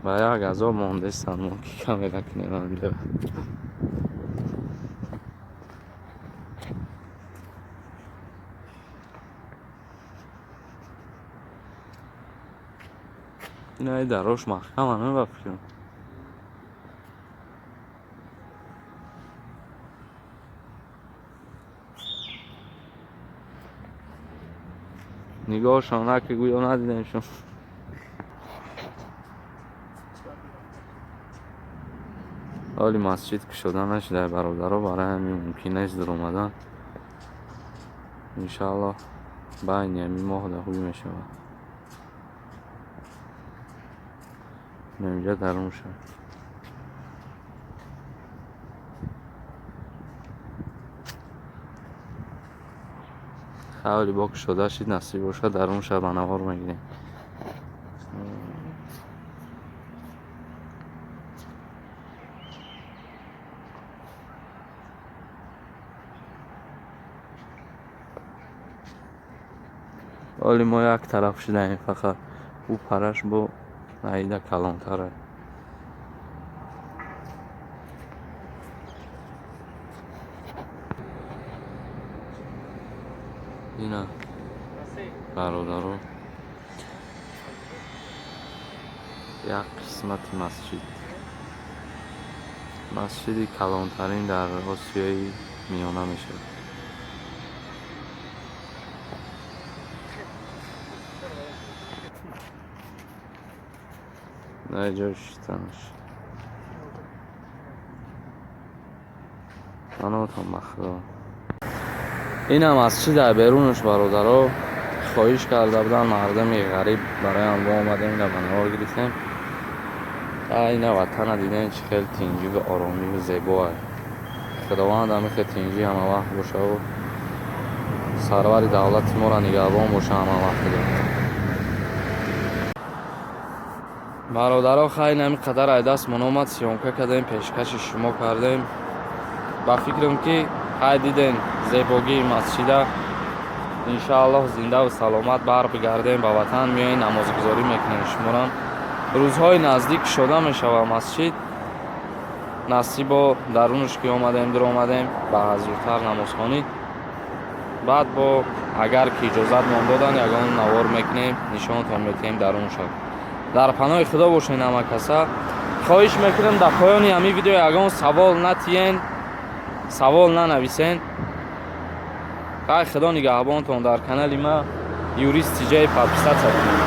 Ба як азоб мондестан мо ки камера кунем ҳаминҷо. Инаи дарош маҳкама ба фикрам. Нигоҳшон наки гӯё надидемшон. Ҳоли масҷид кушода нашуда бародаро, барои ҳамин мумкин нест дуромадан. Иншааллоҳ байни ҳамин моҳ даҳуй мешавад. Инҷа дарун шуд. Хавли бо кушода шид, насиб бошад, дарун шаб ба навор мегирем. Ҳоли мо як тараф шудаем фақат. Ӯ параш бо аида калонтара. Ина бародаро як қисмати масҷид. Масҷиди калонтарин дар Осиёи Миёна мешавад. Дар ҷои шиштанаш. Паноҳтон ба Худо. Ина масҷид дар берунаш бародаро хоҳиш карда буданд мардуми ғариб, барои ҳам мо омадем ина ба навор гирифтем. Ина ватана дидем чӣ хел тинҷӣ ва оромӣ ва зебо аст. Худованд ҳамин хел тинҷӣ ҳама вақт бошаву сарвари давлати моро нигаҳбон боша ҳама вақт. Бародаро, хайр, ҳамин қадар ай дастмон омад, съёмка кардем, пешкаши шумо кардем. Ба фикрам ки хай дидем зебогии масҷида. Иншааллоҳ зиндаву саломат бар бигардем ба ватан, меоем намозгузорӣ мекунем шуморам. Рӯзҳои наздик кушода мешавад масҷид. Насибо дарунаш ки омадем, дуромадем ба ҳазуртар намозхонӣ. Баъд бо агар ки иҷозатмон доданд, ягон навор мекунем, нишонтон метиҳем дарунша. Дар паноҳи Худо бошед ҳама каса. Хоҳиш мекунам дар поёни ҳамин видео ягон савол натиҳен, савол нанависен. Хай, Худо нигаҳбонтон. Дар канали ма Юрист Тиҷаи подписаться кунед.